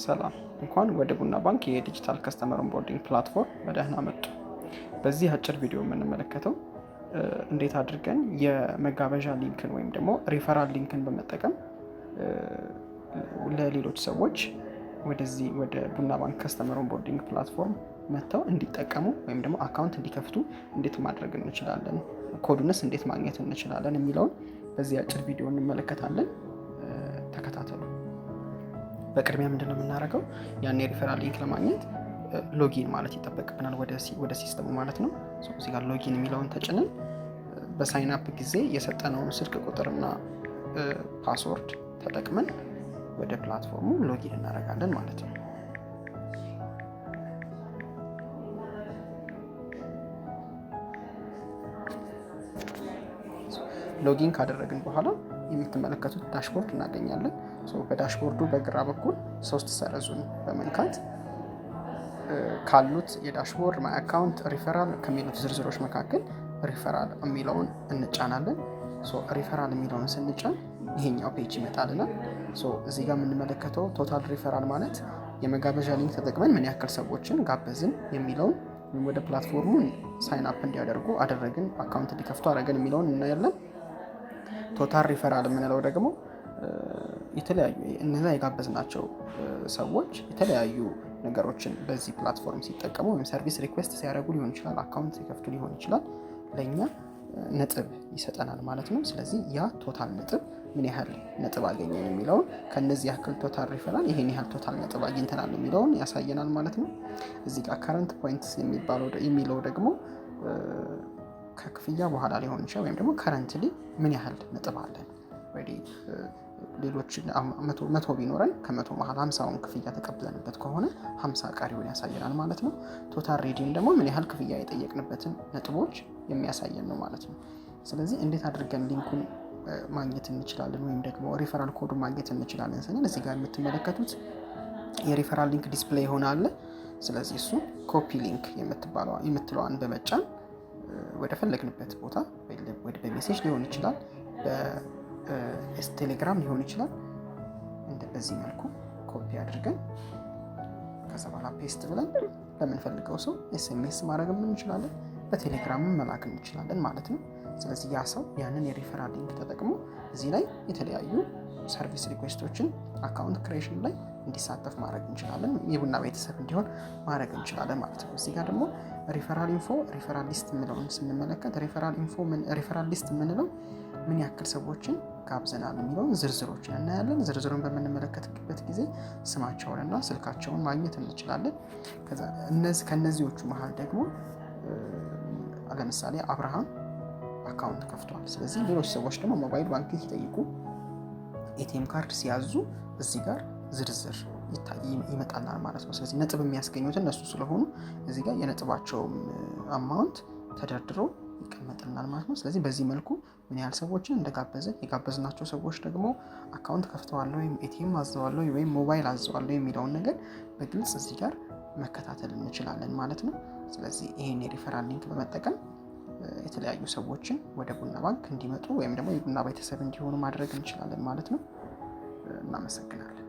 ሰላም፣ እንኳን ወደ ቡና ባንክ የ digital customer onboarding platform በደህና መጡ። በዚህ አጭር ቪዲዮ የምንመለከተው እንዴት አድርገን የመጋበዣ ሊንክን ወይም ደግሞ referral link ን በመጠቀም ለሌሎች ሰዎች ወደዚህ ወደ ቡና ባንክ customer onboarding platform መጥተው እንዲጠቀሙ ወይም ደግሞ account እንዲከፍቱ እንዴት ማድረግ እንችላለን፣ ኮዱንስ እንዴት ማግኘት እንችላለን የሚለውን በዚህ አጭር ቪዲዮ እንመለከታለን። ተከታተሉ። በቅድሚያ ምንድን ነው የምናደርገው? ያን የ referral link ለማግኘት login ማለት ይጠበቅብናል፣ ወደ system ኡ ማለት ነው። እዚህ ጋር login የሚለውን ተጭነን በ sign up ጊዜ የሰጠነውን ስልክ ቁጥርና password ተጠቅመን ወደ platform ኡ login እናደርጋለን ማለት ነው። Login ካደረግን በኋላ የምትመለከቱት dashboard እናገኛለን። በ dashboard ኡ በግራ በኩል ሶስት ሰረዙን በመንካት ካሉት የ dashboard፣ my account፣ referral ከሚሉት ዝርዝሮች መካከል ሪፈራል የሚለውን እንጫናለን። ሪፈራል የሚለውን ስንጫን ይሄኛው page ይመጣልናል። እዚህ ጋር የምንመለከተው total referral ማለት የመጋበዣ link ተጠቅመን ምን ያክል ሰዎችን ጋበዝን የሚለውን ወይም ወደ platform ኡ sign up እንዲያደርጉ አደረግን፣ account እንዲከፍቱ አደረግን የሚለውን እናያለን። Total referral የምንለው ደግሞ የተለያዩ እነዛ የጋበዝናቸው ሰዎች የተለያዩ ነገሮችን በዚህ platform ሲጠቀሙ ወይም service request ሲያደርጉ ሊሆን ይችላል፣ account ሲከፍቱ ሊሆን ይችላል፣ ለእኛ ነጥብ ይሰጠናል ማለት ነው። ስለዚህ ያ total ነጥብ ምን ያህል ነጥብ አገኘን የሚለውን፣ ከነዚህ ያክል total referral ይሄን ያህል total ነጥብ አግኝተናል የሚለውን ያሳየናል ማለት ነው። እዚህ ጋር current points የሚለው ደግሞ ከክፍያ በኋላ ሊሆን ይችላል ወይም ደግሞ currently ምን ያህል ነጥብ አለን። ሌሎች 100 ቢኖረን ከ100 መሀል 50ውን ክፍያ ተቀብለንበት ከሆነ 50 ቀሪውን ያሳየናል ማለት ነው። Total redeem ደግሞ ምን ያህል ክፍያ የጠየቅንበትን ነጥቦች የሚያሳየን ነው ማለት ነው። ስለዚህ እንዴት አድርገን link ኡን ማግኘት እንችላለን ወይም ደግሞ referral code ኡን ማግኘት እንችላለን ስንል እዚህ ጋር የምትመለከቱት የ referral link display የሆነ አለ። ስለዚህ እሱ copy link የምትለዋን በመጫን ወደ ፈለግንበት ቦታ በ message ሊሆን ይችላል፣ በቴሌግራም ሊሆን ይችላል። በዚህ መልኩ ኮፒ አድርገን ከዛ በኋላ paste ብለን ለምንፈልገው ሰው SMS ማድረግም እንችላለን፣ በቴሌግራምም መላክ እንችላለን ማለት ነው። ስለዚህ ያ ሰው ያንን የ referral link ተጠቅሞ እዚህ ላይ የተለያዩ service request ኦችን፣ account creation ላይ እንዲሳተፍ ማድረግ እንችላለን። የቡና ቤተሰብ እንዲሆን ማድረግ እንችላለን ማለት ነው። እዚህ ጋር ደግሞ referral info፣ referral list የምለውን ስንመለከት referral info፣ referral list የምንለው ምን ያክል ሰዎችን ጋብዘናል የሚለውን ዝርዝሮችን እናያለን። ዝርዝሩን በምንመለከትበት ጊዜ ስማቸውንና ስልካቸውን ማግኘት እንችላለን። ከእነዚዎቹ መሀል ደግሞ ለምሳሌ አብርሃም account ከፍቷል። ስለዚህ ሌሎች ሰዎች ደግሞ mobile banking ሲጠይቁ፣ ATM card ሲያዙ እዚህ ጋር ዝርዝር ይመጣልናል ማለት ነው። ስለዚህ ነጥብ የሚያስገኙት እነሱ ስለሆኑ እዚህ ጋር የነጥባቸውም amount ተደርድሮ ይቀመጥልናል ማለት ነው። ስለዚህ በዚህ መልኩ ምን ያህል ሰዎችን እንደጋበዝን፣ የጋበዝናቸው ሰዎች ደግሞ account ከፍተዋል ወይም ATM አዘዋል ወይም ሞባይል አዘዋል የሚለውን ነገር በግልጽ እዚህ ጋር መከታተል እንችላለን ማለት ነው። ስለዚህ ይሄን የ referral link በመጠቀም የተለያዩ ሰዎችን ወደ ቡና ባንክ እንዲመጡ ወይም ደግሞ የቡና ቤተሰብ እንዲሆኑ ማድረግ እንችላለን ማለት ነው። እናመሰግናለን።